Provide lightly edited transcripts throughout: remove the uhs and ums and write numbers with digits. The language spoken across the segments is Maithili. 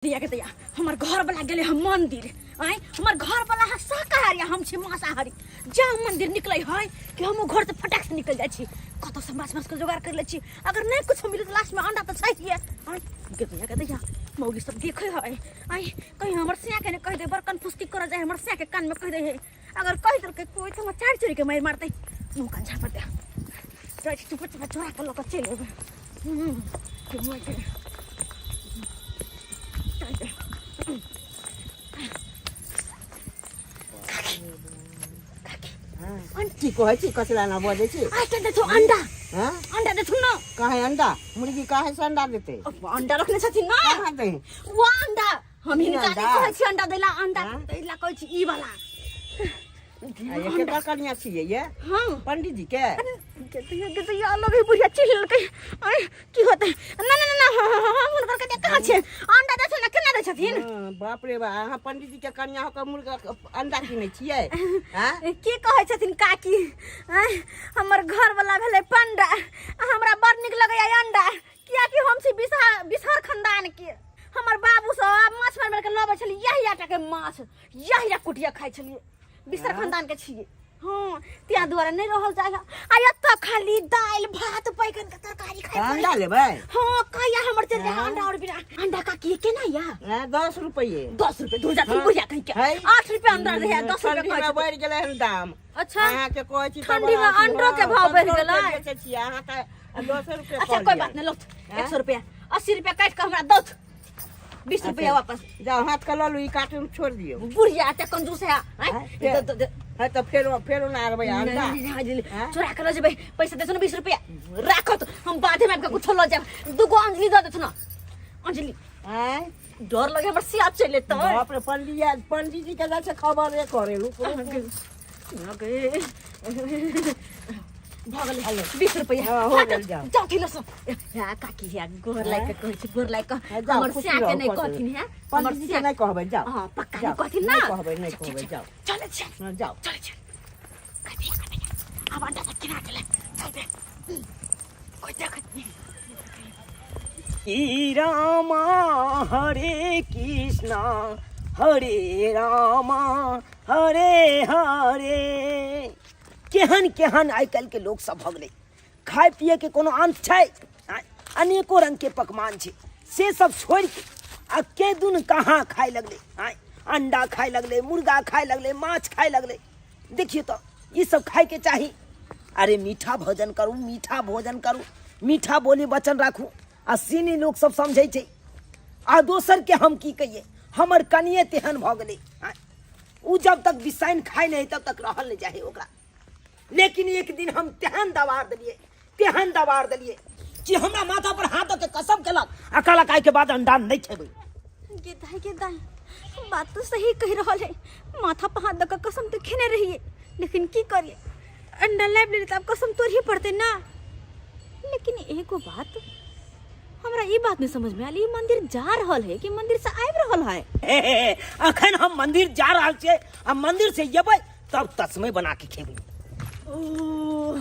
दिया के दैया हमर घर वाला गेले हम मंदिर। आय हमर घर वाला है शाकाहारी आ हम छी मांसाहारी। जा मंदिर निकले है कि हम घर से फटाक से निकल जाइ छी, कतौ से माछ मांस के जोगाड़ कर ले छी। अगर नहीं कुछ मिले तो लास्ट में अंडा तो चाहिए। आय के दैया के दैया मौगी सब देखे है। आय कहीं हमर सिया के ने कह दे, बड़ कन्फ्यूज कर जाए हमर सिया के कान में कह दे है। अगर कह देलकै कोई तो हमर चार चोरी के मार मारते, मुंह कान झापड़ दे। जाइ छी चुप चुप चोरा के लऽ के चलि एबै। के मरि गेलै। की कहै छी, कचरा ना बजै छी? आइ के देथु अंडा। हाँ? अंडा देथु न। कहाँ अंडा? मुर्गी कहाँ से अंडा देते? अब अंडा रखने छथिन न। कहाँ दे? वो अंडा हम ई हिनका अंडा? नहि कहै छी अंडा दैला, अंडा हाँ? दैला कहै छी ई वाला। आ, ये केकर कनिया छियै ये? हाँ। पंडित जी के? के तो ये अलग ही बुढ़िया चिल्ल लेलकै। आय की होतै? ना ना ना ना, हाँ, हाँ, हाँ, हुनकर कनिया कहाँ छै? अंडा दै छै ने, केना दै छथिन? हाँ, बाप रे बा, अहाँ पंडित जी के कनिया होकर मुर्गा के अंडा किनै छियै? हाँ? की कहै छथिन काकी? आँय, हमर घर वाला भेलै पंडा, आ हमरा बड़ नीक लगैया अंडा, कियाकि हम छी बिसहर खानदान के। हमर बाबू सब माछ मारि मारि के लबै छलियै, यही आटा के माछ यही कुटिया खाइ छलियै। बिसहर खानदान के छियै। हाँ, त्या दुआरे नहीं रहल जाय। आ एतऽ खाली दालि भात बैगन के तरकारी खाइ। अंडा लेबै? हाँ, कहिया हमर चल जाय अंडा और बिना अंडा काकी केना या? हाँ, 10 रुपये। 10 रुपये दूर जाथिन हाँ। बुढ़िया कहीं के। है। 8 रुपये अंडा रहे, 10 रुपये ठंडी में कहै छथिन। बढ़ि गेलै हन दाम। अच्छा। अहाँके कहै छी तऽ ठंडी में बड़ा अथी, अंडो के हाँ, भाव बढ़ि 15 गेलै। रुपये बेचै छियै, अहाँ तऽ 10 रुपये अच्छा, कऽ कोई लिअ। बात नहीं, लौथ। हाँ? 100 रुपया 80 रुपया काटि कऽ हमरा दौथ, 20 रुपया वापस। जाओ, हाथ के लऽ लू, ई कार्टून छोड़ दियौ। बुढ़िया एते कंजूस है। आँय? हाँ, दे, दे, दे। है तऽ फेरो ना आनबै अंडा। नहीं, नहीं, नहीं, नहीं, हाँ? चोरा के लऽ जेबै, पैसा देथुन 20 रुपया राखत, हम बाधे में आबि कऽ कुछो लऽ जायब। दूगो अंजलि दऽ देथुन अंजलि। आँय? डर लगे हमर सिया चलि एतै। बाप रे, पंडित जी के जाइ छै खबर रे करे, रुक, रुक, रुक। लगे भऽ गेलै 20 रुपया। हाँ, हो हट, गेल, जाओ। जाओ थिन सो। या काकी या गोर लाइक के कहै छी, गोर लाइक के। हाँ, जाओ, हमर खुशी सिया के रहू, नहि खुश रहू। कहथिन है। हमर पंडित जी के सिया नहि कहबै, जाओ। हाँ, पक्का जाओ, नहि कहथिन ना। नहि कहबै, नहि चल, कहबै, चल, जाओ। चलै छियै। हाँ, जाओ। चलै छियै। कथी, कथी? आब अंडा तऽ किना गेलै। चल बे। कोइ देखत नहि। ई रामा हरे कृष्णा हरे रामा हरे हरे। केहन केहन आइ काल्हि के लोक सब भऽ गेलै, खाय पिए के कोनो अंत छै? अनेको रंग के पकवान छै, से सब छोड़ि के आ के दुन कहाँ खाय लगलै। आँय, अंडा खाय लगलै, मुर्गा खाय लगलै, माछ खाय लगलै। देखियौ तऽ ई सब खाय के चाही। अरे मीठा भोजन करू, मीठा भोजन करू, मीठा बोली वचन राखू। आ सीनी लोक सब समझै छै। आ दोसर के हम की कहिए, हमर कनिए तेहन भऽ गेलै। आँय, उ जब तक बिसाइन खाय नहीं तब तक रहल नहीं जाए ओकरा। लेकिन एक दिन हम तेहन दबार देलिए, तेहन दबार देलिए कि हमरा माथा पर हाथ दऽ के कसम केलक आ कहलक आइ के बाद अंडा नहीं खेबै। गे दाई, गे दाई, बात तो सही कह रहल है। माथा पर हाथ दऽ के कसम तो खेने रहिए, लेकिन की करिए, अंडा लाबि लेली तऽ आब कसम तोड़ही पड़तै ना। लेकिन एगो बात हमरा ई बात नहीं समझ में आयल, ई मंदिर जा रहल है कि मंदिर से आबि रहल है? हे, हे, हे, अखन हम मंदिर जा रहल छियै आ मंदिर से एबै तब तस्मै बना के खेबै। ओ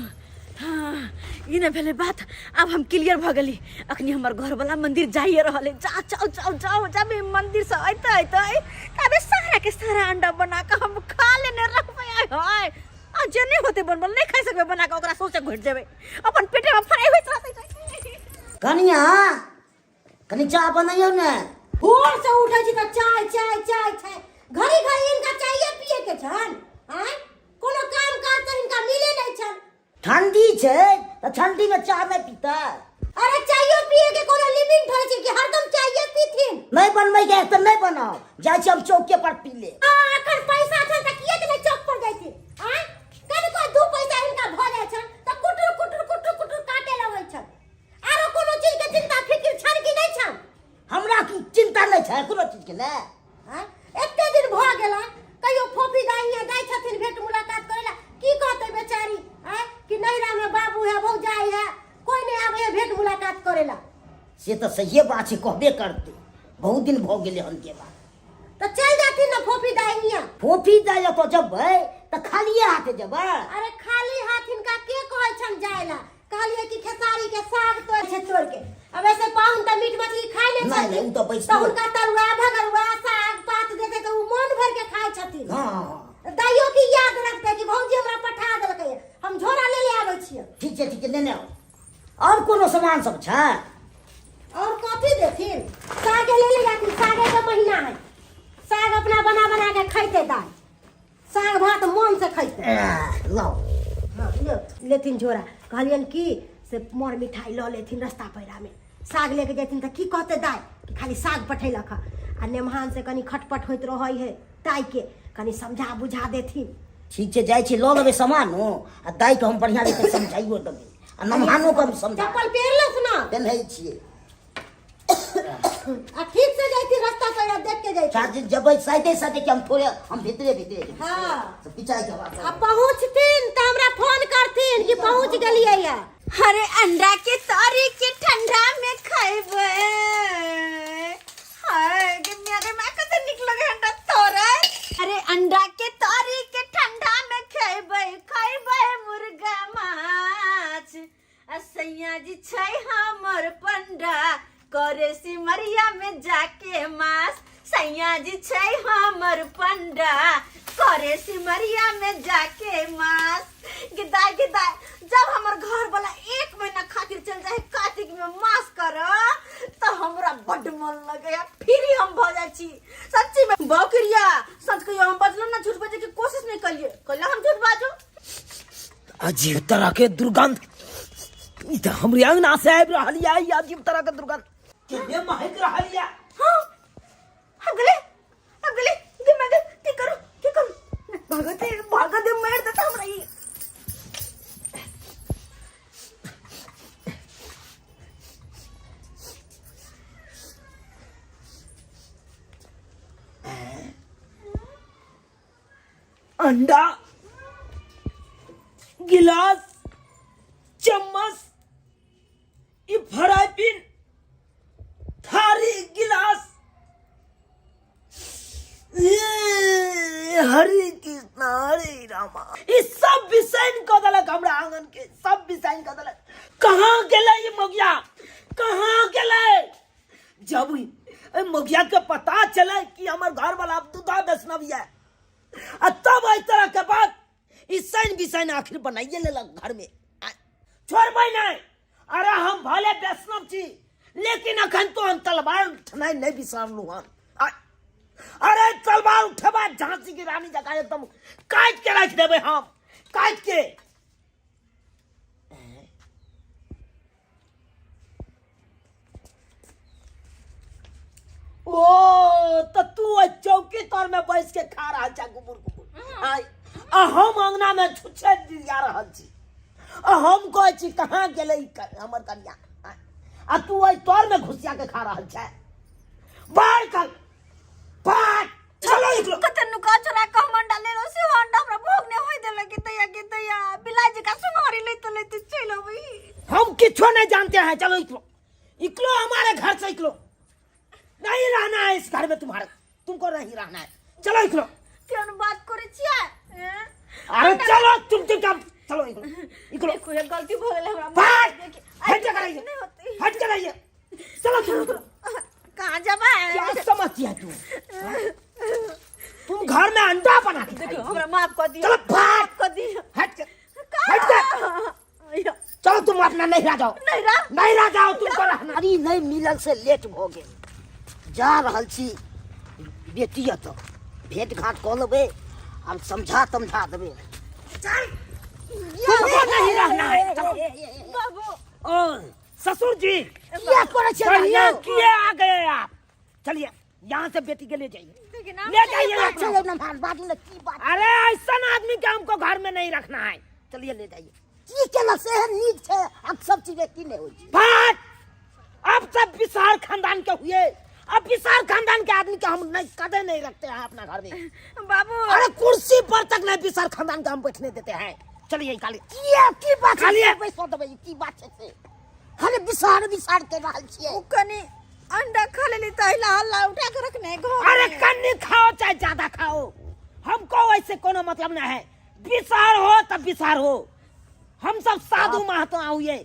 हाँ, ई ने भेलै बात, आब हम क्लियर भऽ गेली। अखनी हमर घरवाला मंदिर जाइए रहल है। जा जाओ जाओ जाओ, जब ई मंदिर से अयते अयते तबे सारा के सारा अंडा बना के हम खा लेने रहबै। आय हाय, आ जे नहीं होते बनबल नहीं खाइ सकबै बना के, ओकरा सोचे घुटि जेबै, अपन पेटे में फराइ होइत रहतै। कनिया, कनि चाह बनैयौ ने। भोर से उठै छी तऽ चाय चाय चाय चाय, घड़ी घड़ी हिनका चाये पिए के छन। आँय, कोनो काम काज तऽ हिनका मिले नहि छन। ठंडी छै तऽ ठंडी में चाह नहि पीतै। अरे चायो पिए के कोनो लिमिट होइ छै कि हरदम चाये पीथिन? नहि बनबै के तऽ नहि बनाउ, जाइ छी हम चौके पर पी ले। आ अखन पैसा छन तऽ किएक नहि चौक पर जाइ छी? आँय, कनिको 2 पैसा हिनका भऽ जाइ छन तऽ कुटुर कुटुर कुटुर कुटुर काटे लगै छन। आरो कोनो चीज के चिंता फिकिर छन कि नहि छन? हमरा की चिंता नहि छै कोनो चीज के ने। आँय, एते दिन भऽ गेल कहियो फोफी दाई हियाँ जाइ छथिन भेंट मुलाकात करै ला, की कहतै बेचारी? आँय, कि नैहरा में बाबू है भौजाई है, कोई नहीं आबै है भेंट मुलाकात करै ला। से तऽ सहिए बात छै, कहबे करतै, बहुत दिन भऽ गेलै हन गेला। तऽ चलि जाथिन ने फोफी दाई हियाँ। फोफी दाई ओतऽ जेबै तऽ खालिए हाथे जेबै? अरे खाली हाथ हिनका के कहै छन जाय ला? कहलियै कि खेसारी के साग तोड़ छै तोड़ के अब ऐसे पाहुन तऽ मीट मछली खाइ नहि नहि, नहि, छथिन उ तऽ वैष्णव। हुनका तरुआ भगरुआ साग पात देतै तऽ उ मन भर के खाइ छथिन हँ हँ दाइयो की याद रखतै कि भौजी हमरा पठा देलकै हम झोरा ले ले आबै छियै ठीक छै ठीक छै नेने आउ आओर कोनो सामान सब छै और कथी देथिन सागे ले ले जाथिन सागे के महीना है साग अपना बना बना के खैते दाइ साग भात मन से खैते लाओ हाँ, लेथिन झोरा कहलियन कि से मर मिठाई लऽ लेथिन रस्ता पैरामे साग लेके जेथिन तऽ की कहते दाइ कि खाली साग पठेलक हँ आ नेमहान से कनि खटपट होइत रहै है दाइके कनि समझा बुझा देथिन ठीक छै जाइ छी लऽ लेबै सामान हो आ दाइके हम बढ़िआँ जकाँ समझाइयो देबै आ नमहानो के हम समझा चप्पल पहिरलस ना पेन्है छियै आ ठीक से जैती रास्ता पर देख के जैती चाची जबै साइते साइते कि हम थोड़े हम भीतरे भीतरे जेबै हाँ। तो पिचाई के बात आ पहुँचथिन तऽ हमरा फोन करथिन कि पहुँच गेलियै या अरे अंडा के तरी के ठंडा में खैबे हाय गे मेरे माँ कते निक लगे अंडा तोरे अरे अंडा के तरी के ठंडा में खैबे खैबे मुर्गा माछ आ सैया जी छै हमर पंडा करे सिमरिया में जाके मास सैया जी छै हमर पंडा करे सिमरिया में जाके मास गिदाय गिदाय जब हमर घर वाला एक महीना खातिर चल जाए कार्तिक में मास कर तो हमरा बड्ड मन लगे फिर हम भऽ जाइ छी सच्ची में बकरिया सच कहियो हम बजलो ना झूठ बजे के कोशिश नहीं करिए कहियो हम झूठ बाजू अजीब तरह के दुर्गंध ई तऽ हमरे अंगना से आबि रहल यऽ ई अजीब तरह के दुर्गंध केने महक रहल यऽ हाँ हम गेले हम गेले गे मैं गे की करू की करू भागते भागते मार देता हमरा ई अंडा गिलास चम्मच ई फ्राई पिन थारी गिलास ये हरे कृष्णा हरे रामा ई सब बिसैन कऽ देलक हमरा आंगन के सब बिसैन कऽ देलक कहाँ गेलै ई मगिया कहाँ गेलै जब एहि मगिया के पता चले कि हमर घर वाला दूधा वैष्णव यऽ आ तब एहि तरह के बात ई सैन बिसैन आखिर बनाइए लेलक घर में छोड़बै नहि अरे हम भले वैष्णव छी लेकिन अखन तो हम तलवार उठनाइ नहि बिसरलहुँ हन अरे तलवार उठेबा झांसी की रानी जकाँ एकदम काटि के राखि देबै हम काटि के ओ तऽ तू ओहि चौकी तर में बैस के खा रहल छा गुबुर गुबुर आय आ हम अंगना में छुच्छे जा रहल छी आ हम कहै छी कहाँ गेलै ई हमर कनिया आय, आ तू ओहि तर में घुसिया के खा रहल छै बाहर कर बाहर चलो निकलो कते नुका चोरा के हम अंडा लेलो से अंडा हमरा भोग नहीं होय देलक के दैया के दैया बिलाई जी का सुनहरी लेते लेते चल अबै हम किछो नहीं जानते हैं चलो निकलो निकलो हमारे घर से निकलो नहीं रहना है इस घर में तुम्हारे तुमको नहीं रहना है चलो निकलो केहन बात करै छियै हैं? अरे चलो तुम चुपचाप चलो निकलो निकलो देखो ये गलती भऽ गेलै हमरा भाग हट हट कर आइए नहीं होती हट कर आइए चलो तुम निकलो कहाँ जेबै क्या समझती है तू हाँ? तुम घर में अंडा बना के देखो खाई हमरा माफ कऽ दियौ चलो भाग माफ कऽ दियौ हट कर हट कर चलो तुम अपना नहीं जाओ नहीं रह नहीं रह जाओ तुमको रहना गाड़ी नहि मिलल से लेट भऽ गेल जा रहल छी बेटी एतऽ भेंट घाट कऽ लेबै आब समझा तमझा देबै तुमको नहीं रहना है चलो बाबू ओ ससुर जी किया करै छियै बढ़िया यौ? किए आ गए आप चलिए यहाँ से बेटी के ले जाइए देखिए ना ले जाइए बात अपना। छै यौ नमहर बात ने की बात अरे ऐसा आदमी के हमको घर में नहीं रखना है चलिए ले जाइए की केलक से एहन नीक छै आ सब चीज की नहि होइ छै बात अब सब विशाल खानदान के हुए अब विशाल खानदान के आदमी के हम नहीं कदे नहीं रखते हैं अपना घर में बाबू अरे कुर्सी पर तक नहीं विशाल खानदान के हम बैठने देते हैं चलिए निकालिए किया की बात छै खाली से बैसो देबै की बात छै से खाली बिसार बिसार के रहल छियै ओ कनी अंडा खा लेली तऽ अहिला हल्ला उठा के रखने घर अरे में। कन्नी खाओ चाहे ज्यादा खाओ हमको वैसे कोनो मतलब नहीं है विसार हो तब विसार हो हम सब साधु महात्मा हुए,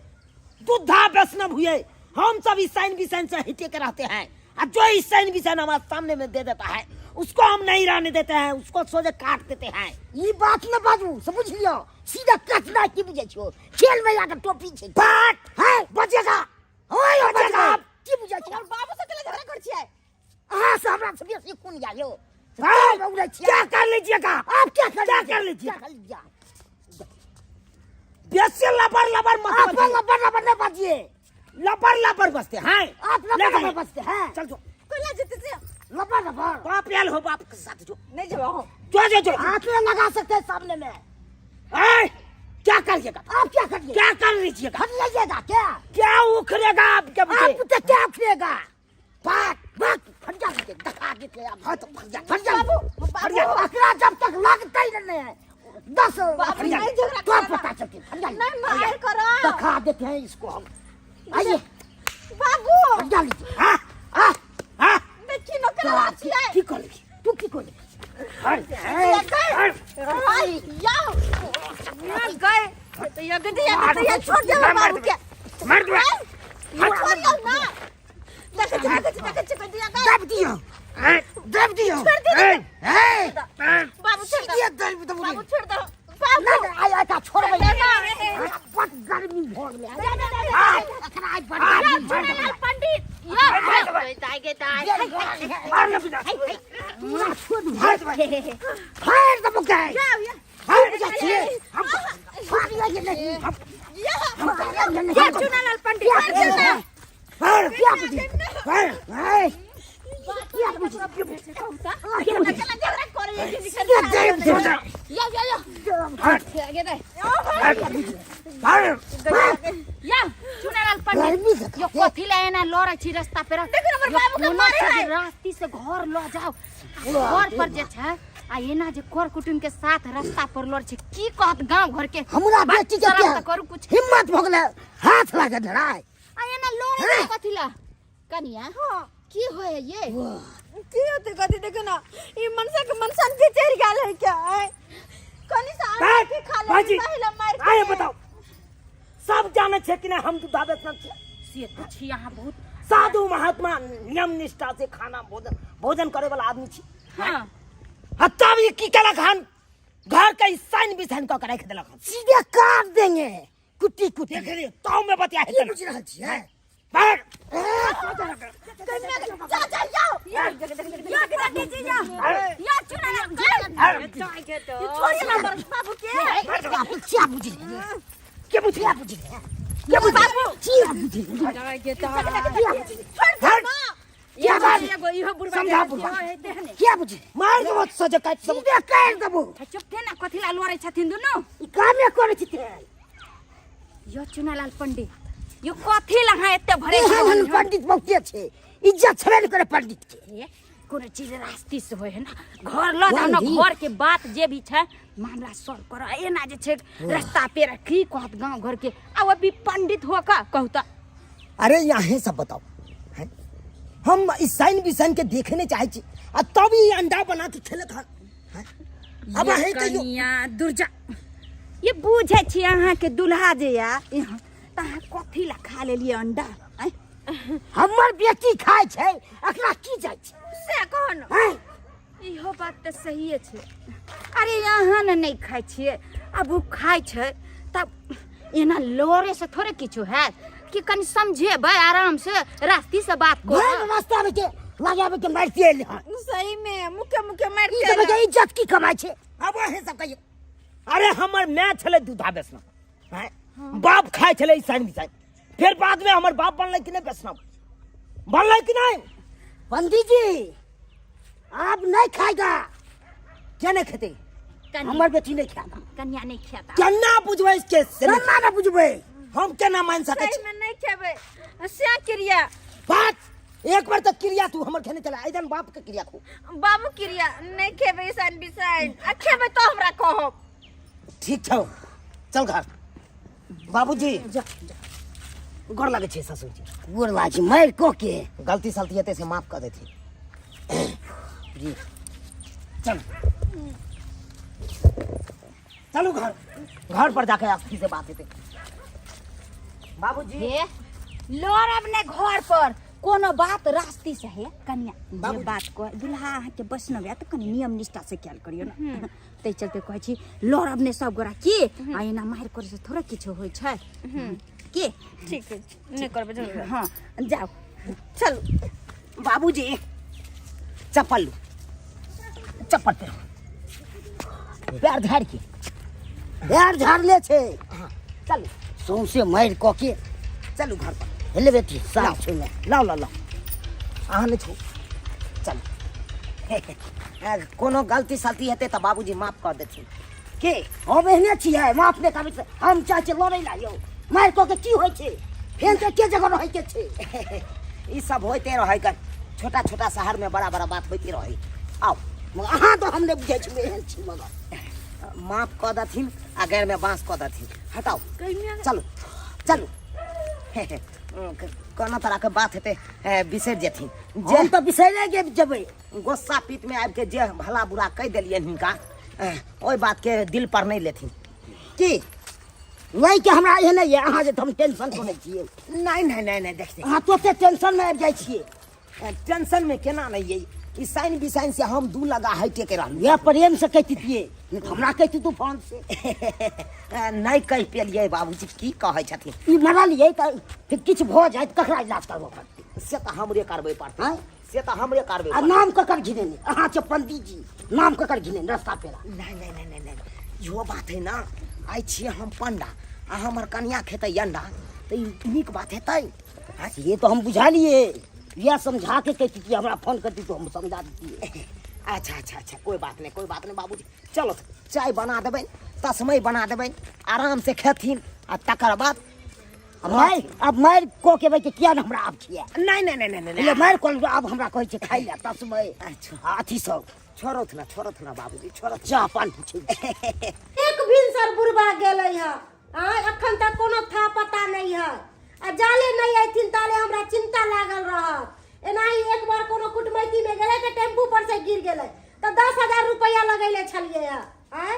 दुद्धा वैष्णव हुए, हम सब ईसाइन बिसाइन से हटे के रहते हैं। और जो ईसाइन बिसाइन हमारे सामने में दे देता है उसको हम नहीं रहने देते हैं, उसको सोझे काट देते हैं। ई बात न बाजू, समझ लियो, सीधा कचना की बुझै छियो, खेल में आके टोपी छै। बाट है बचेगा, ओए बचेगा। की बुझै छियो? हमर बाबू से केला झगड़ा कर छियै? अहाँ से हमरा से बेसी कोन या यो? हाँ? उड़ै छियै। क्या कर लीजिएगा आप क्या कर क्या लीजिएगा? कर लीजिएगा? क्या कर लीजिएगा? बेसी लबर लबर मत आप बजिए। लबर लबर नहीं बजिए। लबर लबर बसते हैं। आप लबर ले लबर गए। बसते हैं। चल जो। कोला जेते से लबर लबर। बाप आयल हो, बाप के साथ जो। नहीं जेबो हम। जो जो जो। हाथ में लगा सकते हैं सामने में। ए, क्या करिएगा? आप क्या करिएगा? क्या कर लीजिएगा? हम लीजिएगा क्या? क्या उखड़ेगा आपके मुझे? आप तो क्या उखड़ेगा? बात बात फट जा के दिखा देते आप। हाँ तो फट जा, फट जा। बाबू, फट जा। अकरा जब तक लगता ही नहीं है 10 बाबू, फट जा। नहीं झगड़ा तो करना। पता चलती फट जा। नहीं मार करो। दिखा देते हैं इसको हम। आइए बाबू। फट जा लीजिए। हाँ, हाँ। हाँ। देखी न केला तो छियै। की कर लीजिए? तू की कर लीजिए? हाय या गए तो या गए या तो या छोड़ दे बाबू के। मार दो। ये छोड़ियो ना। देखै छी, देखै छी, देखै छी, कह दिया गए। दब दियो, दब दियो। छोड़ दे। ए, बाबू छोड़ दे। सीधे दब दब। बाबू छोड़ दे। बाबू ना ना, आय आय का छोड़बै। ना, ना। बड़ गर्मी भऽ गेलै। एकरा आइ बड़ या गर्मी भऽ गेलै। चुनालाल पंडित या दाइ गे दाइ। मार ना बिना। पूरा छोड़ फाड़ दबो के। या या फाड़ जा छियै। हम फाड़ लगे नहीं। हम या फाड़ लगे नहीं। या चुनालाल पंडित मार दे ना। फाड़ क्या बुझी? फाड़ हाय क्या बुझी? केला झगड़ा करे ये सीधे दब दे। या या या गे दाइ मार। या चुनालाल पंडित गर्मी से यो कथी ले एना लड़ै छी रास्ता पर? देखियौ हमर यो बाबू के कोनो मारे छै है। जे रास्ती से घर ल जाओ, घर पर जे छै आ एना जे कर कुटुम के साथ रास्ता पर लड़ छै, की कहत गांव घर के? हमरा बेटी के शरम क्या तऽ करू कुछ। हिम्मत भऽ गेलै हाथ लागे धराय। आ एना लड़ै छै कथी ला? कनिया की होय है ये? की होते कथी? देखो ना ई मनसा के मनसन के चढ़ गेल है क्या? आय कनी सा अंडा की खा ले भाजी, पहला मार के। आए बताओ, सब जाने छे कि नहीं हम दूधा वैष्णव छे? से तऽ छी अहाँ बहुत साधु महात्मा, नियम निष्ठा से खाना भोजन भोजन करे वाला आदमी छी। हाँ। आ तब ई की केलक हन? घर के ई साइन बिसाइन कऽ के राखि देलक हन। सीधे काट देंगे कुट्टी कुट्टी। देख लियौ, ताऊ में बतिया की हेतै ना। बुझि रहल छियै? भाग। जा जा जाओ या या पंडित जी या या चुनालाल ये छोड़िए ना हमर बाबू के। आप क्या बुझि रहे? के बुझी? क्या बुझि रहे? के बुझी? बाबू क्या बुझि रहे? छोड़ दे ना। क्या बात? एगो इहो बुढ़बा समझा के बुढ़बा। है तेहने। क्या बुझि? मार देबो सजे काटि सब। सीधे काटि देबो। चुप थे ना, कथी ला लड़ै छथिन दुनू? ई कामे करै छी ते। यो चुनालाल पंडित यो कथी ला अहाँ एते भरे एहन एहन पंडित बहुते छै, इज्जत छेबे नहि करे पंडित के। हे, कोनो चीज रास्ती से होय है ना, घर ल जाओ ना, वही। घर के बात जे भी छै मामला सॉल्व करो। एना जे छै रास्ता पेरा की कहत गांव घर के? आ वो भी पंडित हो का कहू त। अरे यहाँ सब बताओ हैं? हम इस साइन बिसाइन के देखे नहीं चाहे छी आ तब ई अंडा बना के खेलत हन हैं? अब ये अहीं कहियो। कनिया दुर्जा ये बुझे छी अहाँ के दुल्हा जे या यहाँ त अहाँ कथी ला खा लेलिए अंडा? आँय? हमर बेटी खाइ छै, एकरा की जाइ छै? से कहो न। हैं? इहो बात तऽ सहिए छै। अरे अहाँ ने नहि खाइ छियै, आब ओ खाइ छै तब एना लड़े से थोड़े किछु हैत कि कनि समझेबै आराम से रास्ती से बात भरि करू। रास्ता में के लगाबे के मारिते एलै हन। सही में मुके मुके मार ई के सब के इज्जत की कमाइ छै? अब अहीं सब कहियो। अरे हमर माय छलै दूधा वैष्णव, हैं? बाप खाइ छलै ईसाइन बिसाइन, फेर बाद में हमर बाप बनलै कि नहि वैष्णव बनलै कि नहि? पंडित जी आप नहीं खाएगा। क्या नहीं खेतै? हमर बेटी नहीं खाएगा। कन्या नहीं खाता। केना बुझबै के से नहि? केना ने बुझबै? हम केना मान सकै सही छी? में नहीं खेबै से क्रिया बात एक बार तऽ क्रिया तू हमर खेने चला ऐदन बाप के क्रिया खो। बाबू क्रिया नहीं खेबै ईसान बिसाइन आ खेबै तो हमरा कहब। ठीक छौ, चल घर। बाबूजी गोर लागै छै ससुर जी। गोर लागै छी मारि कऽ के। गलती सलती हेतै से माफ कऽ देथिन जी। चल। चलू घर, घर पर जाके अथी से बात हेतै। बाबूजी हे लड़ब ने घर पर कोनो बात रास्ती से हे कनिया जे बात कह दुल्हा अहाँके वैष्णव है तऽ कनि नियम निष्ठा से कयल करियौ ने, ताहि चलते कहै छी लड़ब ने सब गोरा की आ एना मारि करै से थोड़े किछु होइ छै की। ठीक अछि, नहि करबै झगड़ा। हँ जाउ। चलू बाबूजी, चप्पल लू, चप्पल पेरू, पैर झाड़ के। पैर झाड़ले छै। हाँ, चलू। सौंसे मारि कऽ के। चलू घर पर। हेले बेटी, साफ छौ ने? लाउ लाउ लाउ, अहाँ नहि छू। चलू, कोनो गलती सलती हेतै तऽ बाबूजी माफ कऽ देथिन के। हम एहने छियै, माफ नहि करबै तऽ हम चाहै छियै लड़ै ला यौ। मारि कऽ के की होइ छै? फेर तऽ एके जगह रहैके छै। ई सब होइते रहै गन, छोटा छोटा शहर में बड़ा बड़ा बात होइते रहै। आउ। मगर अहाँ तऽ हम नहि बुझै छी एहन छी, मगर माफ कऽ देथिन आ गैर में बाँस कऽ देथिन। हटाउ, चलू चलू। कोनो तरह के बात हेतै बिसरि जेथिन जे। हम तऽ बिसैरे के जेबै। गुस्सा पीत में आबि के जे भला बुरा कहि देलियनि हिनका, ओहि बात के दिल पर नहि लेथिन की? नहि के हमरा एहन नहि यऽ, अहाँ जे हम टेंशन करै छियै। नहि नहि नहि नहि, देखते अहाँ तोते टेंशन मे आबि जाइ छियै। टेंशन में केना नहि ये? ई साइन बिसाइन से हम दू लगा हटे के रहलहुँ। वएह प्रेम से कहितियै, नहि तऽ हमरा कहिती तूफान से। नहि कहि पेलियै बाबूजी, की कहै छथिन? ई मरलियै तऽ फिर किछु भऽ जायत, ककरा इलाज करबऽ पड़तै? से तऽ हमरे करबै पड़तै। आँय? से तऽ हमरे करबै आ पड़तै। नाम ककर घिनेने? अहाँ छै पंडीजी, नाम ककर घिनेने रस्ता पेरा? नहि नहि नहि नहि नहि, इहो बात है ना। आइ छियै हम पंडा आ हमर कनिया खेतै अंडा, तऽ ई नीक बात हेतै? से तऽ हम बुझलियै, इएह समझा के कहितियै, हमरा फोन करती तऽ हम समझा दितियै। अच्छा अच्छा अच्छा, कोई बात नहीं, कोई बात नहीं बाबूजी। चलो, चाय बना देबै, तस्मै बना देबै, आराम से खेथिन आ तकर बाद मारि आब मारि कऽ के बैठे किया ने हमरा आब खिया? नहि नहि नहि नहि नहि, मारि कऽ आब हमरा कहै छै खाइ लए तस्मै। अच्छा। आ अथी सब। छोड़ौथ ना, छोड़ौथ ना बाबूजी, छोड़ौथ। चाह पान पूछै छी। एक भिनसर बुढ़बा गेलै है आ अखन तक कोनो था पता नहीं है, आ जाले नहीं अयथिन ताले हमरा चिंता लागल रहत। एनाही एक बार कोनो कुटमैती में गेलै तऽ टेम्पू पर से गिर गेलै तऽ 10,000 रुपया लगैले छलियै है। आँय,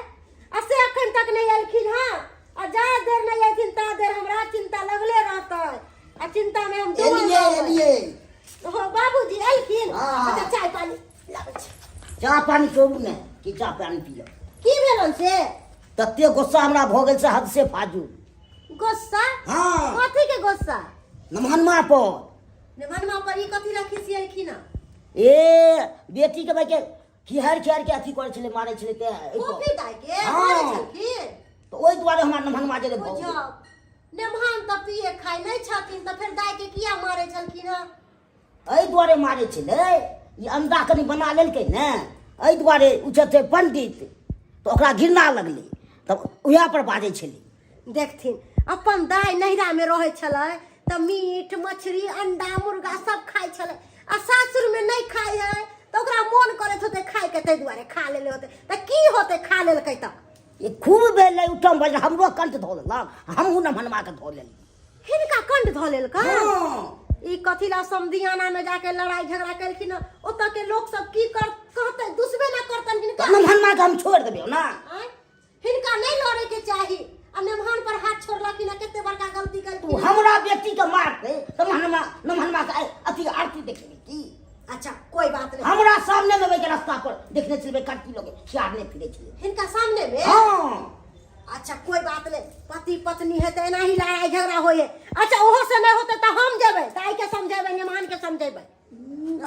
आ से अखन तक नहीं एलखिन हँ, आ जा देर नहीं अयथिन ता देर हमरा चिंता लगले रहतै आ चिंता में हम डूबल एलियै। रहबै। एलियै। हो बाबूजी एलखिन। हाँ। अच्छा, चाय पानी लाबै छी। चाह पानी छोड़ू ने, कि चाह पानी पियब? की भेलन से? तते गुस्सा हमरा भऽ गेल से हद से फाजू। गुस्सा? हाँ। कथी के गुस्सा? नमहनमा पर। निमनमा पर ई कथी ला खिसियलखिन हँ? ए बेटी के भाई के खिहार खिहार के अथी करै छलै, मारै छलै तें एहि पर। कॉफी दाय के हाँ। मारै छलखिन? तऽ ओहि दुआरे हमरा नमहनमा जे भऽ गेल। बुझब नेमहान तऽ पिए खाइ नहि छथिन तऽ फेर दाय के किया मारै छलखिन हँ? एहि दुआरे मारै छलै, ई अंडा कनि बना लेलकै ने, एहि दुआरे ओ छथिन पंडित तऽ ओकरा घृणा लगलै, तब उएह पर बाजै छलै। देखथिन, अपन दाय नैहरा में रहै छलै तऽ मीट मछली अंडा मुर्गा सब खाइ छलै, आ सासुर में नहि खाइ है तऽ ओकरा मोन करैत होतै खाइ के, ताहि दुआरे खा लेले होतै। तऽ की होतै खा लेलकै तऽ? ई खूब भेलै उत्तम भजन, हमरो कंठ धऽ लेलक, हमहूँ नमहनमा के धऽ लेलियै। हिनका कंठ धऽ लेलकै? हाँ। ई कथी ला समधियाना में जाके लड़ाई झगड़ा केलखिन? ओतऽ के लोक सब की कर कहतै? दुसबे ना करतन हिनका। तऽ नमहनमा के हम छोड़ि देबै ना? आँय? हिनका नहीं लड़े के चाही, आ नमहन पर हाथ छोड़लखिन, कते बड़का गलती तू केलखिन। हमरा बेटी के मारतै तऽ नमहनमा नमहनमा के अथी आरती देखेबै की? अच्छा, कोई बात नहीं। हमरा सामने में के रास्ता पर देखने छलबै, कटकी लगे खियारने फिरे छलै हिनका सामने में। हाँ। अच्छा, कोई बात नहीं, पति पत्नी है तऽ एनाही लड़ाई झगड़ा होय है। अच्छा, ओहो से नहीं होते तऽ हम जेबै दाई के समझेबै, मेहमान के समझेबै।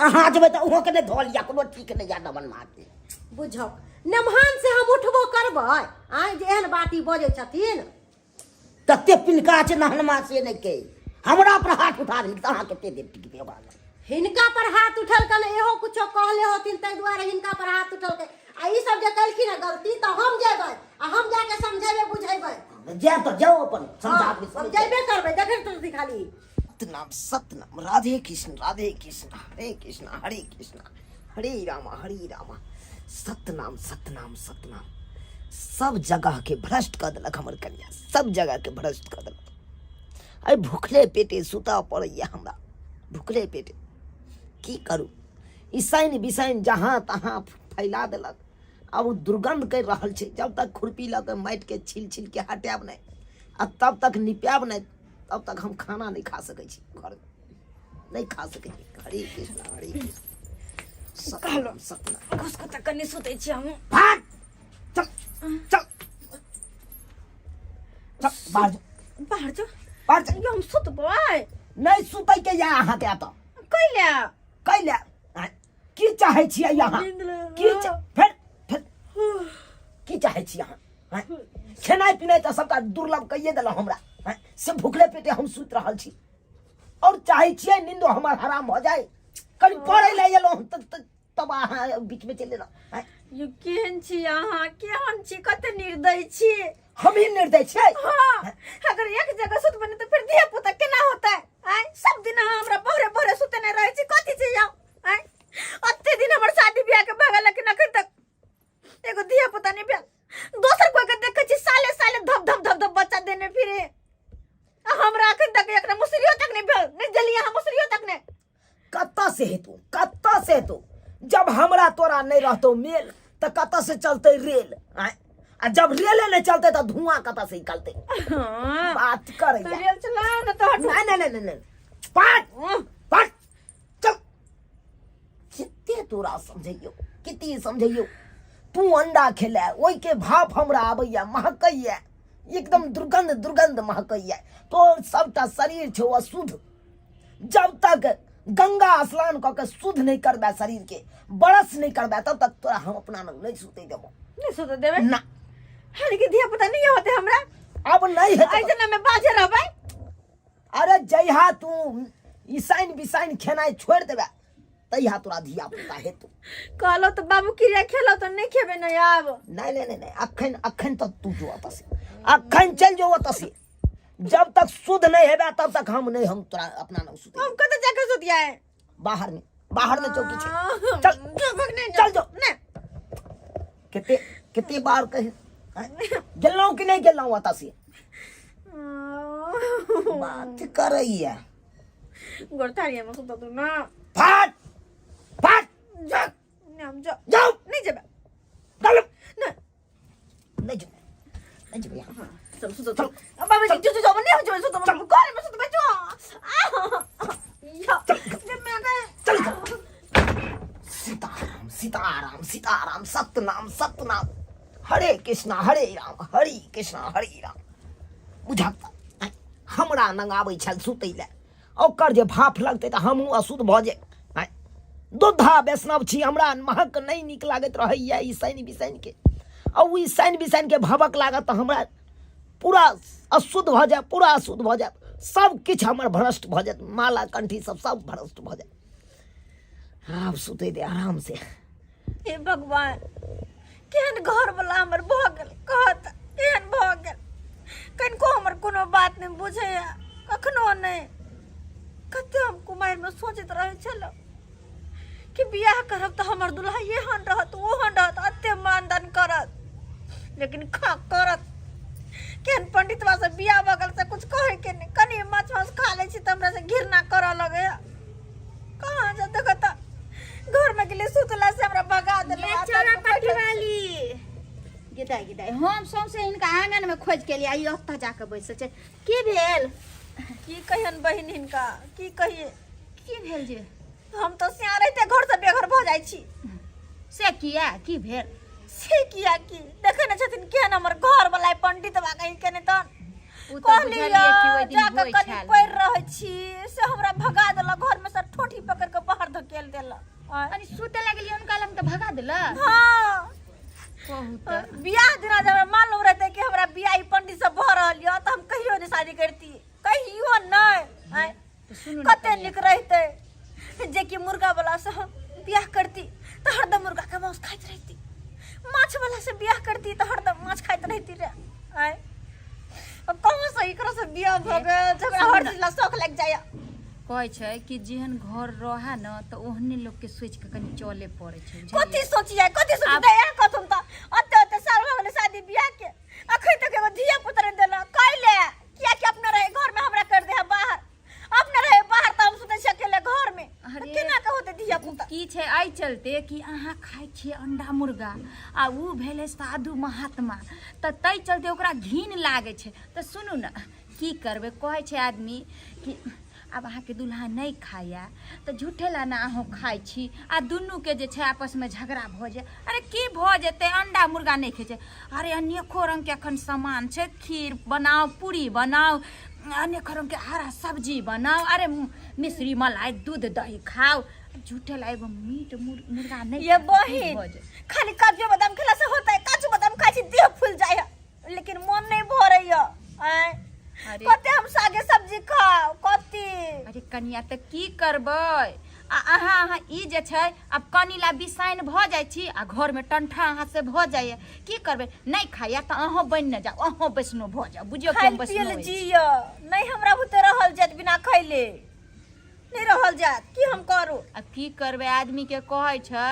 अहाँ जेबै तऽ ओहो के नहि धऽ लिअ, कोनो ठीक नहि यऽ नमहनमा के। बुझौ, नेमहान से हम उठबो करबै? आँय, जे एहन बात ई बजै छथिन। तते पिनका छै नहनमा से नहि के हमरा पर हाथ उठा देलकै, तऽ अहाँ कते देर टिकबै ओकरा लग? हिनका पर हाथ उठलकन, इहो कुछो कहले होथिन ताहि दुआरे हिनका पर हाथ उठलकै। आ ई सब जे केलखिन हँ गलती, तऽ हम जेबै आ हम जाके समझेबै बुझेबै। जायब तऽ जाउ, अपन समझा हाँ, हम जेबे करबै, देखै तऽ खाली। सतनाम सतनाम, राधे कृष्ण राधे कृष्ण, हरे कृष्ण हरे कृष्ण, हरे रामा हरे रामा, सतनाम सतनाम सतनाम। सब जगह के भ्रष्ट कऽ देलक हमर कन्या, सब जगह के भ्रष्ट कऽ देलक। आइ भुखले पेटे सुतऽ पड़ैया हमरा, भुखले पेटे। की करू, ई साइन बिसाइन जहाँ तहाँ फैला देलक। आब ओ दुर्गन्ध करि रहल छै। जब तक खुरपी लऽ कऽ माटिके छील छीलके हटायब नहि आ तब तक निपायब नहि, तब तक हम खाना नहि खा सकै छी, घरमे नहि खा सकै छी। हरे कृष्ण हरे कृष्ण, सतनाम सतनाम। घुसको तऽ कनि सुतै छी हम। भाग, चल चल चल, बाहर जो। बाहर जो? बाहर चल। यो हम सुतबै। नहि सुतै के या अहाँके एतऽ। कैला? कैला आँय, की चाहै छियै अहाँ? नींद लगल। की फेर फेर की चाहै छी अहाँ? आँय, खेनाइ पिनाइ तऽ सबटा दुर्लभ कहिए देलहुँ हमरा। आँय, से भुखले पेटे हम सुति रहल छी और चाहै छियै नींदो हमर हराम भऽ जाय। कनि पढ़ै लए एलहुँ तब अहाँ बीचमे चलि एलहुँ। आँय, यो केहन छी अहाँ, केहन छी, कते निर्दय छी। हम ही निर्दय छियै? हाँ, अगर एक जगह सुतबै ने तऽ फिर धिया पुता केना होतै? आँय, सब दिन अहाँ हमरा भोरे भोरे सुतने रहै छी, कथी छै यौ? आँय, अते दिन हमर शादी बियाह के भऽ गेल, लेकिन अखन तक एगो धिया पुता नहि भेल। दोसर कोई के देखै छी साले साले धप धप धप धप बच्चा देने फिरे, आ हमरा अखन तक एकरा मुसरियो तक नहि भेल। नहि देलियै अहाँ मुसरियो तक नहि। कतऽ से हेतौ, कतऽ से हेतौ? जब हमरा तोरा नहि रहतौ मेल तऽ कतऽ से चलतै रेल? आँय, आ जब रेले नहि चलतै तऽ धुआं कतऽ से निकलतै? हाँ। बात करैया। तऽ रेल चलाउ ने तऽ हटू। नहि नहि नहि नहि नहि, पाट पाट चल। कते तोरा समझैयौ, कते समझैयौ, तू अंडा खेले ओहिके भाप हमरा आबैया, महकैया एकदम दुर्गंध दुर्गंध महकैया। तोर सबटा शरीर छौ अशुद्ध। जब तक गंगा स्नान कऽ के शुद्ध नहि करबै, शरीर के बरस नहि करबै, तब तक तोरा हम अपना लग नहि सुतै देबो। नहि सुतै देबै? ना। हानि के धिया पुता नहीं होते हमरा? अब नहीं हेतै। ऐसे में बाजे रहबै। अरे जहिया तू ईसाइन बिसाइन खेनाइ छोड़ि देबै तहिया तोरा धिया पुता हेतौ। कहलो तऽ बाबू क्रिया खेलो तऽ नहीं खेबै ने आब। नहीं नहीं नहीं नहीं, अखन अखन तक तू जो ओतऽ से, अखन चल जो ओतऽ से। जब तक शुद्ध नहीं हेबे तब तक हम नहीं, हम तोरा अपना नाम सुते। हम कतऽ जाके सुतिया है? बाहर में, बाहर में चौकी छै। चल जो भग नहीं, चल जो। नहीं। कते कते बार कहे गेलहुँ कि नहीं गेलहुँ ओतऽ से? बात करैया। गोरथारिया में सुतऽ तू ना। फाट फाट। जा नहीं, हम जा। जाओ। नहीं जेबै। चल। नहीं। नहीं जेबै, नहीं जेबै यहाँ। चल सुतो, चल। अब बाबा जी जो जो जो नहीं हम जेबै सुतो, घर में सुतबै जो। आ या जब मैं गए। चल चल। सीताराम सीताराम सीताराम, सतनाम सतनाम, हरे कृष्णा हरे राम हरे कृष्णा हरे राम। बुझक हमरा नंगाबै छल सुतै लए, ओकर जे भाफ लगतै तऽ हमहूँ अशुद्ध भऽ जाय। दूधा वैष्णव छी, हमरा महक नहि नीक लागैत रहैया ई शनि बिसैनके, आ ओ ई शनि बिसैनके भबक लागत तऽ हमरा पूरा अशुद्ध भऽ जायब, पूरा अशुद्ध भऽ जायब, सब किछु हमर भ्रष्ट भऽ जायत, माला कंठी सब सब भ्रष्ट भऽ जायत। आब सुतै दे आराम से। हे भगवान, केहन घर वाला हमर भऽ गेल, कहत केहन भऽ गेल, कनिको हमर कोनो बात नहि बुझैया कखनो नहि। कते हम कुमारिमे सोचैत रहै छलहुँ कि बियाह करब तऽ हमर दुल्हा एहन रहत ओहन रहत, एते मानदान करत, लेकिन खा करत केहन पंडितवा से बियाह भऽ गेल से कुछ कहै के नहि। कनि माछ मांस खा लै छी तऽ हमरा से घृणा करऽ लगैया। कहाँ से देखो तऽ घर में गेली सुतला से हमरा भगा देलक। ये चोरा पट्टी वाली गिदाई गिदाई, हम सौंसे हिनका आंगन में खोज के लिए आई, ओतऽ जाके बैसल छै। की भेल? की कहियन बहिन हिनका, की कहिए? की भेल जे हम तऽ सियार रहिते घर से बेघर भऽ जाइ छी। से किया, की भेल? से किया की देखे ने छथिन केहन हमर घर वाला पंडित बा कहीं के नहि तहन। ओ तऽ कहलियै बुझलियै कि ओहि दिन जाके होइ कनि छल। पढ़ि रहै छी से हमरा भगा देलक घर में से, ठोठी पकड़ के बाहर धकेल देलक। आँय। कनि सुते लगलियै हुनका लग तऽ भगा देलक। हाँ। कहू तऽ। बियाह दिना जब हमरा मालूम रहते कि हमरा बियाह ई पंडित से भऽ रहल यऽ तऽ हम कहियो नहि शादी करती, कहियो नहि। आँय। तऽ सुनू ने कते कनिया। नीक रहिते जे कि मुर्गा वाला से हम बियाह करती तऽ हरदम मुर्गा के मांस खाइत रहती, माछ वाला से बियाह करती तऽ हरदम माछ खाइत रहती रे। आँय, अब कहाँ से एकरा से बियाह भऽ गेल जे हमरा हर चीज ला शौक लागि जाइए। कहै छै कि जेहन घर रहे न तऽ ओहने लोक के सोचि के कनि चले पड़ै छै, बुझलियै? कथी सोचियै, कथी सोचियै? इएह कहथुन तऽ ओते ओते साल भऽ गेलै शादी बियाह के, अखन तक एगो धिया पुत्र नहि देलक। कैले? कियाकि अपना रहे घर में हमरा कर दे है बाहर, अपना रहे बाहर तऽ हम सुतै छी अकेले घर में, अरे, केना के होतै धिया पुता? की छै छै एहि चलते कि अहाँ खाइ छियै अंडा मुर्गा आ ओ भेलै साधु महात्मा, तऽ ताहि चलते ओकरा घिन लागै छै। तऽ सुनू ने, की करबै, कहै छै आदमी कि आब अहाँके दुल्हा नहि खाइए तऽ झूठे ला ने अहूँ खाइ छी, आ दुनूके जे छै आपसमे झगड़ा भऽ जाय। अरे की भऽ जेतै, अंडा मुर्गा नहि खाइ छै। अरे अनेको रङ्गके एखन सामान छै, खीर बनाउ, पूरी बनाउ, अनेको रङ्गके हरा सब्जी बनाउ, अरे मिश्री मलाई दूध दही खाउ, झूठे ला एगो मीट मुर्गा नहि ये खाइ, की बहिन भऽ जेतै? खाली काजू बादाम खेला से होता है, काजू बादाम खाइ छी देह फूल जाय है, लेकिन मन नहीं भरे है। आँय अरे कते हम सागे सब्जी खाओ कते। अरे कनिया तऽ की करबै, आ अहाँ अहाँ ई जे छै आब कनी ला बिसाइन भऽ जाइ छी आ घरमे टंठा अहाँ से भऽ जाइए। की करबै, नहि खाइए तऽ अहूँ बनि ने जाउ, अहूँ वैष्णो भऽ जाउ, बुझियौ कि खाइल हम वैष्णो पियल अछि। जिय नहीं, हमरा बुते रहल जात, बिना खैले नहीं रहल जात, की हम करू? आब की करबै, आदमीके कहै छै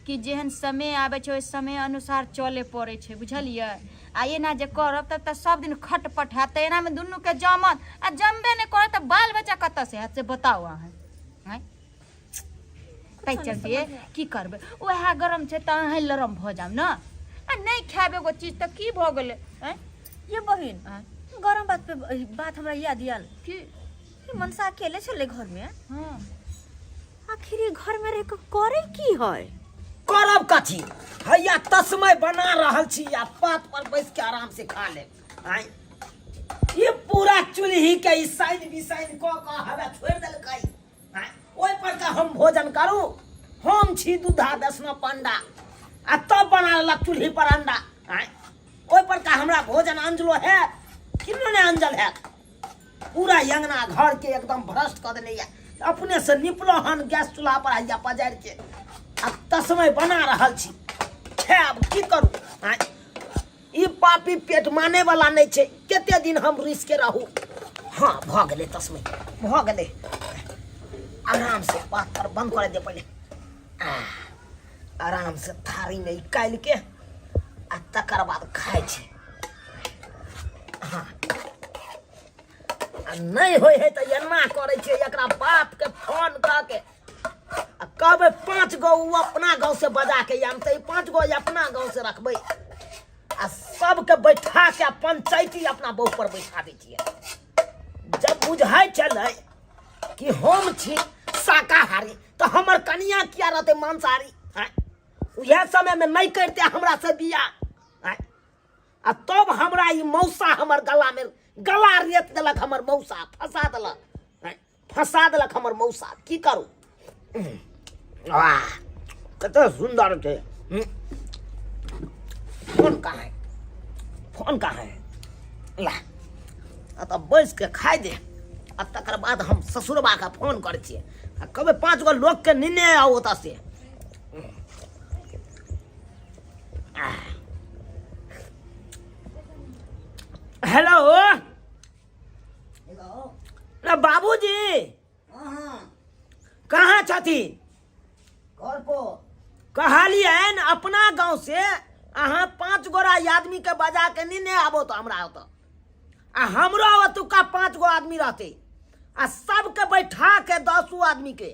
कि जेहन समय आबै छै ओहि समय अनुसार चले पड़ै छै, बुझलियै? आ एना जे करब तब तऽ सब दिन खटपट हैत, तऽ एनामे दुनूके जमत आ जमबे नहि करत तऽ बाल बच्चा कतऽसँ हैत से बताउ अहाँ? आँय, ताहि चलते की करबै, उएह गरम छै तऽ अहाँ लरम भऽ जाउ ने, आ नहि खायब एगो चीज तऽ की भऽ गेलै? आँय ये बहिन, आँय? गरम बात पे बात हमरा याद आयल की? कि मनसा अकेले छलै घर में। हाँ। आखिर ई घर में रह के करे की है? करब कथी, हैया तस्मय बना रहल छी आ पात पर बैस के आराम से खा लेब। आँय ई पूरा चूल्ही के ई साइन बिसाइन कऽ कऽ हवा छोड़ि देलकै। आँय ओहि पर का हम भोजन करू? हम छी दूधा वैष्णव पंडा आ तब बना लेलक चूल्ही पर अंडा। आँय ओहि पर का हमरा भोजन अंजलो हैत? किन्नो नहि अंजल हैत। पूरा अंगना घर के एकदम भ्रष्ट कऽ देने यऽ। अपने से निपलो हन गैस चूल्हा पर हैया पजारि के आ तस्मय बना रहल छी, खायब की करू? आँय ई पापी पेट माने वाला नहि छै, कते दिन हम रुसि के रहू? हाँ भऽ गेलै तस्मय, भऽ गेलै। आराम से बात पर बंद करे दे पहिले, आराम से थारी में निकालि के आ तकर बाद खाइ छी। हाँ आ नहि होइ है तऽ एना करै छियै, एकरा बापके फोन कऽ के आ कहबै 5 गो ओ अपना गाँव से बजा के आनतै, 5 गो अपना गाँव से रखबै आ सबके बैठा के आ पंचायती अपना बहू पर बैठा दै छियै। जब बुझाइ छलै कि हम छी शाकाहारी तऽ हमर कनिया किया रहतै मांसाहारी? आँय उएह समयमे नहि करिते हमरा से बियाह, आँय आ तब हमरा ई मौसा हमर गलामे गला रेत देलक, हमर मौसा फंसा देलक, फंसा देलक हमर मौसा। की करू? वाह कते सुन्दर छै। फोन कहाँ है? फोन कहाँ है? ला आ तऽ बैस के खाइ दे आ तकर बाद हम ससुरबा के फोन करै छियै आ कहबै 5 गो लोकके निने आउ ओतऽ से। हेलो हेलो ना बाबूजी। हाँ। कहाँ छथिन? घर पर। कहलियनि अपना गाँव से अहाँ 5 गोरा आदमी के बजा के नहीं आबो तो हमरा ओतऽ, आ हमरो ओतुका 5 गो आदमी रहते आ सबके बैठा के 10 आदमी के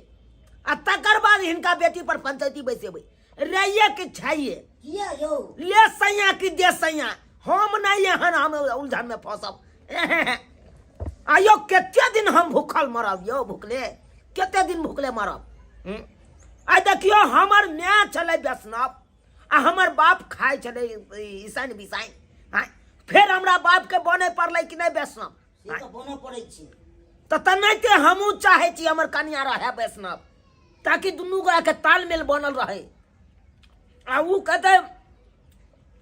आ तकर बाद हिनका बेटी पर पंचायती बैसेबै। रहिए कि छाइए? किया यौ? ले सैया कि दे सैया, हम नहीं एहन हम उलझन में फंसब। आयो कते दिन हम भूखल मरब यौ, भूखले कते दिन भूखले मरब? आ देखियो हमर माय छलै वैष्णव आ हमर बाप खाइ छलै ईसाइन बिसाइन। आँय फेर हमरा बाप के बने पड़लै कि नहि वैष्णव? से तऽ बनऽ पड़ै छै। तऽ तेनाहिते हमहूँ चाहै छी हमर कनिया रहै वैष्णव, ताकि दुनू गोरा के तालमेल बनल रहे। आ उ कहतै,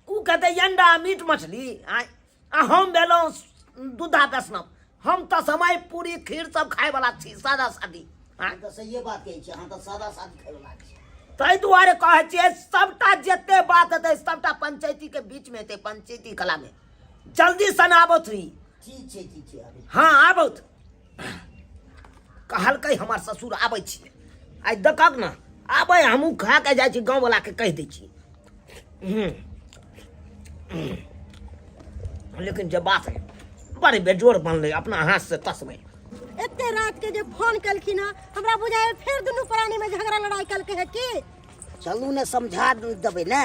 उ कहतै अंडा मीट मछली, आँय आ हम भेलहुँ दूधा वैष्णव, हम तऽ समय पूरी खीर सब खायवला छी, सादा सादी। आँय तऽ सहिए बात कहै छी अहाँ, तऽ सादा सादी खायवला छी। ताहि दुआरे कहै छियै सबटा जते बात हेतै सबटा पंचायती के बीच में हेतै, पंचायती कला में जल्दी सन आबत रही। ठीक छै, ठीक छै, आबै। हाँ आबत। कहलकै हमर ससुर आबै छियै, आइ देखक ने आबै, हमहूँ खा के जाइ छी, गाँववला के कहि दै छी। लेकिन जे बात है बड़े बेजोड़ बनलै अपना हाथ से तसबै। एते रात के जे फोन केलखिन हँ, हमरा बुझाय फेर दुनू प्राणी में झगड़ा लड़ाई कलके है की। चलू ने, समझा देबै ने,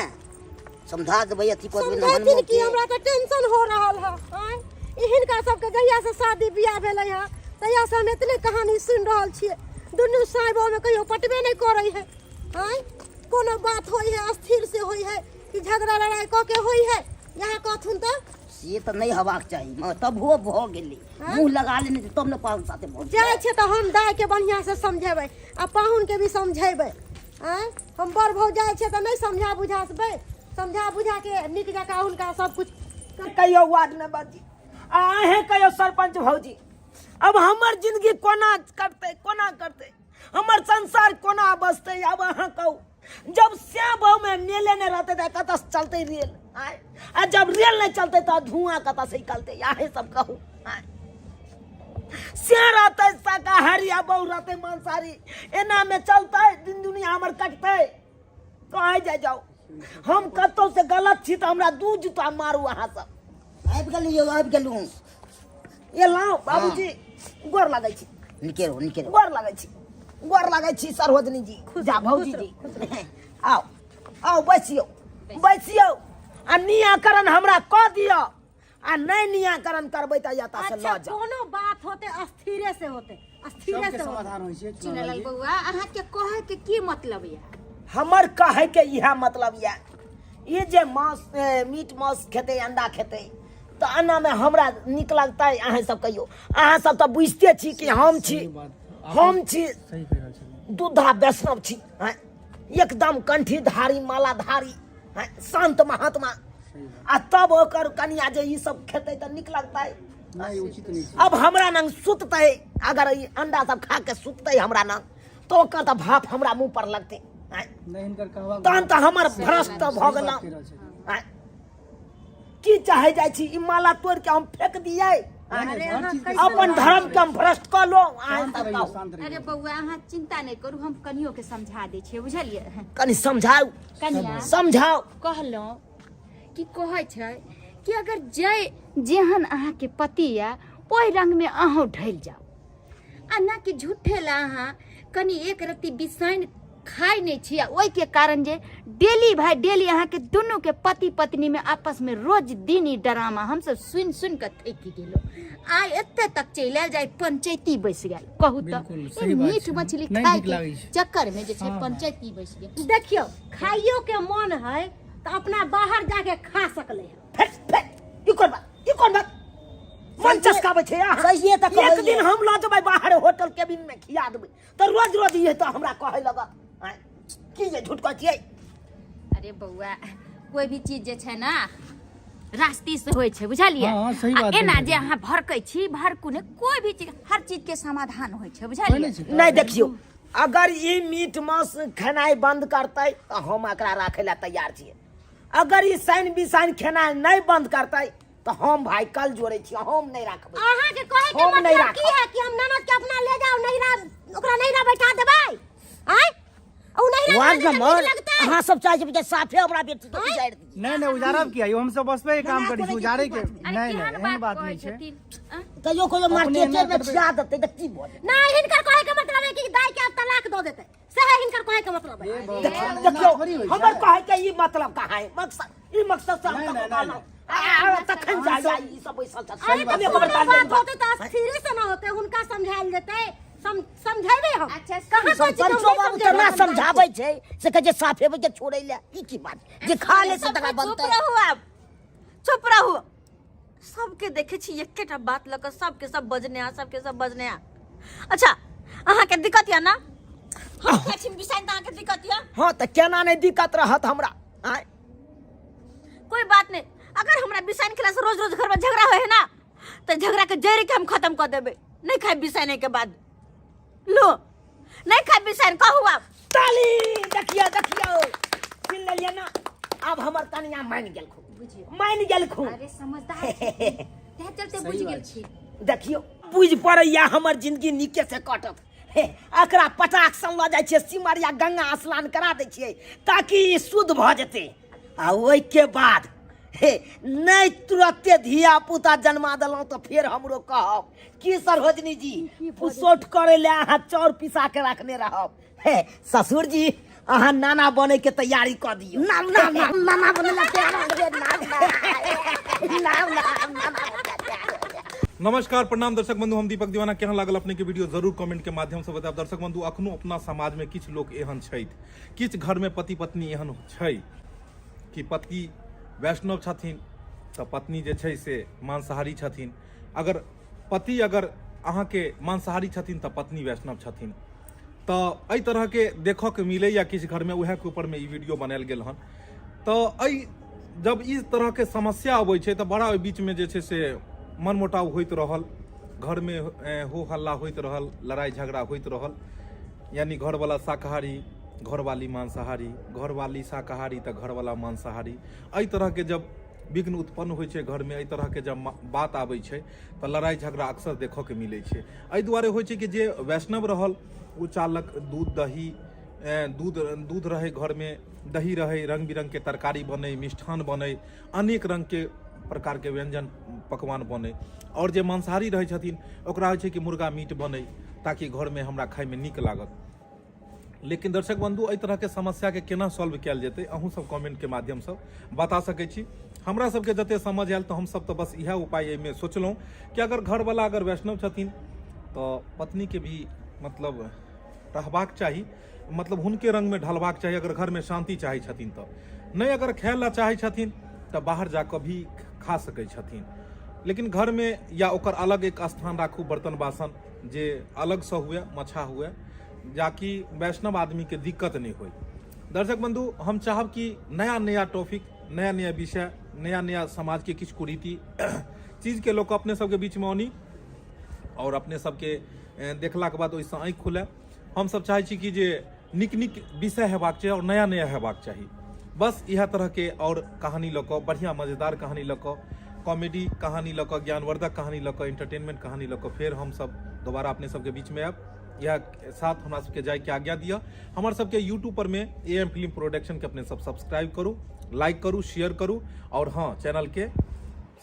समझा देबै, अथी कऽ देबै ने। समझेथिन मनमो कि के। हमरा तऽ टेंशन हो रहल है। आँय, ई हिनका सबके जहिया से शादी बियाह भेलै है तहिया से हम एतने कहानी सुनि रहल छियै। दुनू साहेबो में कहियो पटबे नहि करै है। आँय, कोनो बात होइ है अस्थिर से होइ है कि झगड़ा लड़ाई कऽ के होइ है? यहाँ कहथुन तऽ से तऽ नहि हेबाक चाही, मगर तबो भऽ गेलै। मुँह लगा लेने छै तब ने पाहुन साथे भऽ जाइ छै। तऽ हम दाइके बढ़िआँ से समझेबै आ पाहुनके भी समझेबै। आँय, हम बड़ भौ जाइ छै तऽ नहि समझा बुझा सकबै? समझा बुझा के नीक जकाँ हुनका सब कुछ कहियो वार्ड मेंबर जी आ अहें कहियो सरपंच भौजी, अब हमर जिंदगी कोना कटतै, कोना करतै, हमर संसार कोना बसतै? अब अहाँ कहू, जब श्याम बहु में मेले नहीं रहते तऽ कतऽ से चलतै रेल? आँय, आ जब रेल नहीं चलते तऽ धुआं कतऽ से निकलतै? अहें सब कहू। आँय, से रहतै शाकाहारी आ बहु रहतै मांसाहारी, एना में चलतै दिन दुनिया हमर कटतै? कहै जाय जाउ, हम कतौ से गलत छी तऽ हमरा दू जूता मारू अहाँ सब। आबि गेलहुँ यौ, आबि गेलहुँ। एलहुँ बाबूजी, गोर लगै छी। नीके रहू, नीके रहू। गोर लगै छी, गोर लगै छी सरोजनी जी, जा भौजी जी। आउ आउ, बैसियौ बैसियौ आ नियाकरण हमरा कऽ दिअ, आ नहि नियाकरण करबै तऽ एतऽ से अच्छा लऽ जाउ। कोनो बात होते अस्थिरे से होते, अस्थिरे सबके से होते। समाधान होइ छै। चुनलाल बौआ, अहाँके कहै के की मतलब यऽ? हमर कहै के इएह मतलब यऽ, ई जे मांस मीट मांस खेतै, अंडा खेतै, तऽ एनामे हमरा नीक लगतै? अहाँ सब कहियौ। अहाँ सब तऽ बुझिते छी कि हम छी सही बात। हम छी सही कहि रहल छलियै, दूधा वैष्णव छी। आँय, एकदम कंठीधारी मालाधारी, आँय, शांत महात्मा, आ तब ओकर कनिया जे ई सब खेतै तऽ नीक लगतै? नहि, उचित नहि छै। अब हमरा नंग सुततै, अगर ई अंडा सब खा के सुततै हमरा नंग, तऽ ओकर तऽ भाप हमरा मुंह पर लगतै। आँय, नहि, हिनकर कहबाक तहन तऽ हमर भ्रष्ट भऽ सही बात गेलहुँ। कहि रहल छथिन। आँय, की चाहे जाइ छी? ई माला तोड़ के हम फेंक दियै? नहि, नहि, हर चीज के अपन धर्म के हम भ्रष्ट कऽ लो? अहाँ शांत सब रहियौ, कहू। शांत अरे रहियौ। बौआ, अहाँ चिंता नहि करू, हम कनियो के समझा दै छियै, बुझलियै? कनि समझाउ। कनिया, समझाउ। कहलहुँ कि कहै छै कि अगर जे जेहन अहाँके पति यऽ ओहि रंगमे अहूँ ढलि जाउ, आ ना कि झूठे ला अहाँ कनि एक रत्ती बिसाइन खाइ नहि छी, आ ओहिके कारण जे डेली भाय डेली अहाँके दुनूके पति पत्नीमे आपसमे रोज दिन ई ड्रामा हमसब सुनि सुनि कऽ थाकि गेलहुँ। आइ एते तक चलि आयल जे आइ पंचायती बैस गेल। कहू तऽ, बिल्कुल, ई सही बात मीट छै। मछली नहि खाय नीक के लागै छै। चक्करमे जे छै हाँ। पंचायती बैस गेल। देखियौ, खाइयो के मन है तऽ अपना बाहर जाके खा सकले है। फेर फेर ई कोन बात, ई कोन बात? मन चसकाबै छै अहाँ। सहिए तऽ एक दिन कहलियै। हम लऽ जेबै बाहर होटल केबिन में खिया देबै तऽ रोज रोज इहे तऽ हमरा कहै लगत। आँय, की जे झूठ कहै छियै? अरे बौआ, कोई भी चीज जे छै ना रास्ते से होइ छै, बुझलियै? हाँ, सही आ बात एना कहै जे अहाँ भड़कै छी, भड़कू ने। कोई भी चीज, हर चीज के समाधान होइ छै, होइ बुझलियै? नहि छै। नहि, देखियौ, अगर ई मीट मांस खेनाइ बंद करतै तऽ हम एकरा राखै लए तैयार छियै। अगर ई साइन बिसाइन खेनाइ नहि बंद करतै तऽ हम भाय कल जोड़ै छी, हम नहि राखबै। अहाँ के कहे के हम नहीं मतलब की राखब। है कि हम ननद के अपना ले जाओ नैहरा, ओकरा नैहरा बैठा देबै? आँय, उ नैहरा वार्ड जाने से नंबर नीक लगतै? अहाँ सब चाहै छी जे साफे हमरा बेटी के उजाड़ि दियै। नहि नहि, उजारब किया यौ? हमसब बसबे के काम करै छी, उजारै के अरे नहि। नहि, केहन एहन बात कहै नहि छै। छथिन? आँ? कहियो कहियो अपने मार्केटे एना में करबै। खिया देतै तऽ की भऽ जेतै? नहीं, हिनकर कहे के मतलब है कि दाई के अब तलाक दऽ देतै, से है हिनकर कहे के मतलब है। हे भगवान, देखियौ एना देखियौ, थोड़ी होइ छै। हमर कहै के ई मतलब कहाँ है? मकसद, ई मकसद से हम नहि, ककरो नहि, कहलहुँ? तखन जा जा ई सब बैसल छै। अरे हम तऽ एक बेर कोनो ताली बात देबै। होते तऽ अस्थिरे से ना होते, हुनका समझायल जेतै। समझेबै हम। अच्छा, कहाँ कहै छी कि हम सरपंचो नहि बाबू समझेबै केना हम। समझाबै छै से कहै छै साफे के छोड़ै लए। ई की बात? जे खा ले से तकरा चुप बनतै। रहू, आब चुप रहू। सबके देखे छी एकेटा बात लऽ कऽ सबके सब बजने आ, सबके सब बजने आ। अच्छा, अहाँके दिक्कत यऽ ना? हम खाइ छी बिसाइन तऽ अहाँके दिक्कत यऽ? हाँ, तऽ केना नहि दिक्कत रहत हमरा? आँय, कोई बात नहीं, अगर हमरा बिसाइन खेला से रोज रोज घर में झगड़ा होय है ना, तो झगड़ा के जड़ के हम खत्म कर देबे। नहीं खाए बिसाइने के बाद, लो नहीं खाए बिसाइन। कहू आप। ताली! देखियौ देखियौ, सुनि लेलियै ना? आब हमर कनिया मानि गेलखुन। बुझियौ, मानि गेलखुन। अरे समझदार छथिन, तें चलते सही बुझि बात गेल छी। देखियौ, बुझि पड़ैया हमर जिंदगी नीके से कटत। हे, एकरा पटाक सन लऽ जाइ छियै सिमरिया, गंगा स्नान करा दै छियै ताकि ई शुद्ध भऽ जेतै, आ ओहिके बाद हे नहि तुरते धिया पुता जन्मा देलहुँ तऽ फेर हमरो कहब की सरोजनी जी पुसौठ करे ले अहाँ चाउर पिसा के रखने रहब। हे ससुर जी, अहाँ नाना बने के तैयारी कऽ दियौ। ना ना ना, नाना बने ला तैयार हो गेलियै, ना ना ना ना, नाना। नमस्कार, प्रणाम दर्शक बंधु, हम दीपक दीवाना। केहन लागल अपने के वीडियो जरूर कमेंट के माध्यम से बतायब। दर्शक बंधु, अखनो अपना समाज में किछु लोग एहन छथि, किछु घर में पति पत्नी एहन छै कि पति वैष्णव छथिन तऽ पत्नी जे छै से मांसाहारी छथिन, अगर पति अगर अहाँके मांसाहारी छथिन तऽ पत्नी वैष्णव छथिन। तऽ एहि तरहके देखऽके मिलैए किछु घरमे, उएहके ऊपरमे ई वीडियो बनायल गेल हन। तऽ एहि जब ई तरहके समस्या अबै छै तऽ बड़ा ओहि बीचमे जे छै से मनमुटाव होइत रहल, घरमे हो हल्ला होइत रहल, लड़ाइ झगड़ा होइत रहल। यानी घरवला शाकाहारी, घरवाली मांसाहारी, घरवाली शाकाहारी तऽ घरवला मांसाहारी, एहि तरहके जब विघ्न उत्पन्न होइ छै घरमे, एहि तरहके जब बात आबै छै तऽ लड़ाइ झगड़ा अक्सर देखऽके मिलै छै। एहि दुआरे होइ छै कि जे वैष्णव रहल ओ चाहलक दूध दही, दूध रहै घरमे, दही रहै, रङ्ग बिरङ्गके तरकारी बनै, मिष्ठान बनै, अनेक रङ्गके प्रकारके व्यञ्जन पकवान बनै। आओर जे मांसाहारी रहै छथिन ओकरा होइ छै कि मुर्गा मीट बनै ताकि घरमे हमरा खाइमे नीक लागत। लेकिन दर्शक बंधु, एहि तरहके समस्याके केना सॉल्व कयल जेतै अहूँ सब कमेंटके माध्यमसँ बता सकै छी। हमरा सबके जते समझ आयल तऽ हमसब तऽ बस इएह उपाय एहिमे सोचलहुँ कि अगर घरवला अगर वैष्णव छथिन तऽ पत्नीके भी मतलब रहबाक चाही, मतलब हुनके रङ्गमे ढलबाक चाही अगर घरमे शान्ति चाहै छथिन तऽ। नहि अगर खाय लए चाहै छथिन तऽ बाहर जाकऽ भी खा सकै छथिन, लेकिन घरमे या ओकर अलग एक स्थान राखू, बर्तन बासन जे अलगसँ हुए, मछा हुए, जाकि वैष्णव आदमीके दिक्कत नहि होइ। दर्शक बंधु, हम चाहब कि नया नया टॉपिक, नया नया विषय, नया नया समाजके किछु कुरीति चीजके लऽ कऽ अपने सबके बीचमे आनी आओर अपने सबके देखलाके बाद ओहिसँ आँखि खुलै। हमसब चाहै छी कि जे नीक नीक विषय हेबाक चाही आओर नया नया हेबाक चाही। बस इएह तरहके आओर कहानी लऽ कऽ, बढ़िआँ मजेदार कहानी लऽ कऽ, कॉमेडी कहानी लऽ कऽ, ज्ञानवर्धक कहानी लऽ कऽ, एंटरटेनमेंट कहानी लऽ कऽ फेर हमसब दोबारा अपने सबके बीचमे आयब। इएह साथ हमरा सबके जाइके आज्ञा दिअ। हमर सबके यूट्यूब पर में ए एम फिल्म प्रोडक्शन के अपने सब सब्सक्राइब करू, लाइक करू, शेयर करू और हाँ चैनल के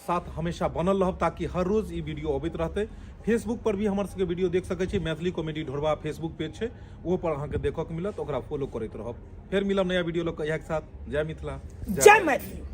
साथ हमेशा बनल रहब ताकि हर रोज ई वीडियो अबैत रहतै। फेसबुक पर भी हमर सबके वीडियो देख सकै छी, मैथिली कॉमेडी ढोरबा फेसबुक पेज छै, ओहो पर अहाँके देखऽके मिलत, ओकरा फॉलो करैत रहब। फेर मिलब नया वीडियो लऽ कऽ इएह के साथ। जय मिथिला, जय मैथिली।